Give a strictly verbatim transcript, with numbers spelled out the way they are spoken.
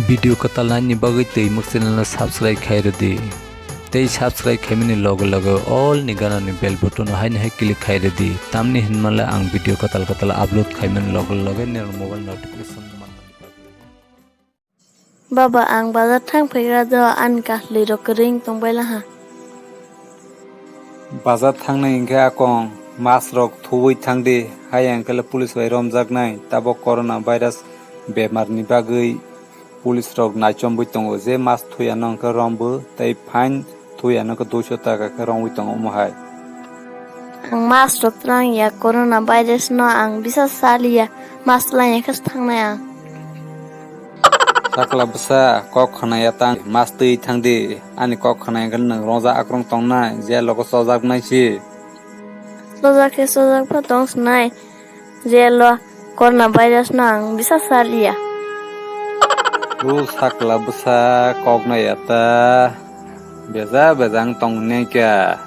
Video kwtal naini bagwi twi muk channel no subscribe khai rwdi. Tei subscribe khaimani loge loge all ni gana ni bell button no haino hai click khai rwdi. Tamni hinmale ang video kwtal kwtal upload khaimani loge loge nini mobile notification manmani bagwi. Baba, ang bazar thang phaikha do ani kahlwi rok kwrwng tongbai laha. Bazar thangnai hwnkhe akong mas rok thuwi thangdi, haya hwnkhe le police bai romjaknai, tabok corona virus bemar ni bagwi police rok naichomwi tongo, je mas thuyano hwnkhe rombo tei fine thuyano hwnkhe duiso taka khe romwi tongo omo hai. Ang mas rok twlang ya, corona virus no ang bisa saliya, mas twlang ya khe thangnai ang. Sakla bwsa, kok khna ya tang, mas twi thangdi, ani kok khna ya hwnkhe nwng rongja akrong tongnai, je logo chojaknai si. Chojak khe chojak pha tong swnai. Jail o corona virus no ang bisa saliya. O sakla bwsa kok nai ya ta. Beja beja ang tong ne kya.